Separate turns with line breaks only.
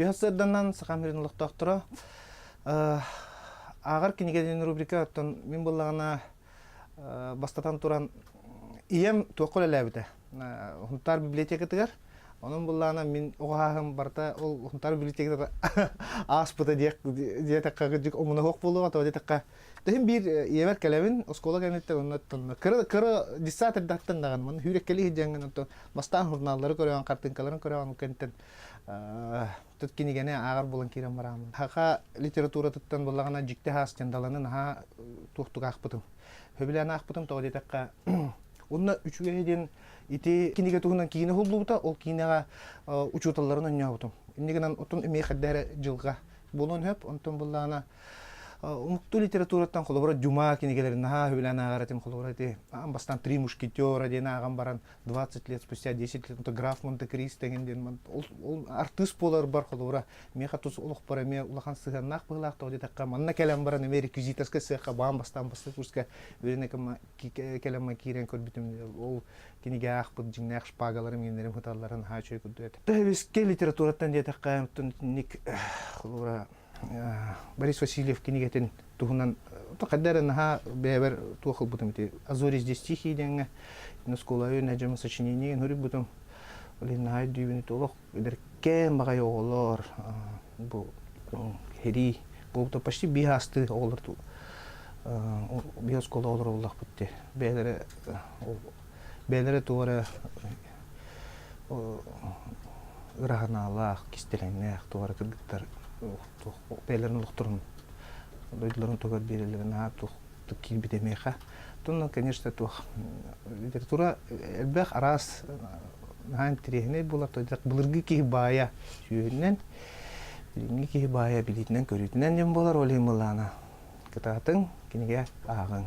Түһэ сырданан Сахам сирин олохтоохторо ааҕар кинигэ диэн рубрика оттон мин буоллаҕына бастатан туран ийэм туохха үлэлээбитэ Хунтаар библиотекатыгар онон буоллаҕына мин оҕо сааһым барыта ол Хунтаар библиотекатыгар ааспыта диэх диэтэххэ кырдьык омуна суох буолуоҕа тоҕо диэтэххэ Тэһин биир ийэбэр кэлэбин, оскуола кэнниттэн онно кыра кыра детсад эрдэхтэн даҕаны манна сүүрэккэлии сылдьаҥҥын онтон бастаан журналлары көрөҕүн, хартыыҥкаларын көрөҕүн кэнниттэн тут кинигэни ааҕар буолан киирэн барааммын. Саха литературатыттан буоллаҕына дьикти хаас диэн даланы наһаа туохтук аахпытым. Сөбүлээн аахпытым тоҕо диэтэххэ уонна үчүгэйэ диэн ити кинигэ туһунан киинэ уһуллубута, ол киинэҕэ учууталларын онньообутум. Инньэ гынан отун эмиэ хайда эрэ дьылҕа буолуон сөп, онтон буоллаҕына Омуктуу литератураттан холобура Дюма кинигэлэрин наһаа сөбүлээн ааҕар этим. Холобура ити аан бастаан «Три мушкетера» диэн ааҕан баран 20 лет спустя 10 лет «Граф Монте-Кристо» эҥин диэн ол, ол артыыс буоларбар холобура миэхэ тус олохпор эмиэ улахан сыһыаннаах быһыылаах тоҕо диэтэххэ манна кэлэн баран эмиэ реквизиторскай сыахха баан бастаан бастакы курска үөрэнэ кэлэн киирэн көрбүтүм ол кинигэ аахпыт дьиҥнээх шпагаларым иҥнэрим ыталларын наһаа үчүгэй курдук этэ. Төһөбүскэ литератураттан диэтэххэ итинник холобура Борис Васильев кинигэтин туһунан хайда эрэ наһаа бэйэбэр туох ылбытым ити «А зори здесь тихие» диэҥҥэ оскуола өйүн сочинение суруйбутум. Ол иһин наһаа өйдүүбүн ити олох эдэркээн баҕайы оҕолор бу сэрии буолбута почти биир аастыы оҕолор биир оскуола оҕолоро буоллахпыт дии бэйэлэрэ бэйэлэрэ туох эрэ ыраһанаалаах, кистэлэҥнээх туох эрэ кыргыттар бэйэлэрин олохторун дойдуларын туһугар биэрэллэрин наһаа туох киирбитэ миэхэ. Онно, конечно, туох литература элбэх араас наһаа интэриэһинэй буолар. Былыргы киһи баайа сүүһүнэн, билиҥҥи киһи баайа билиитинэн-көрүүтүнэн диэн буолар. Ол иһин былаана кытаатыҥ, кинигэ ааҕыҥ.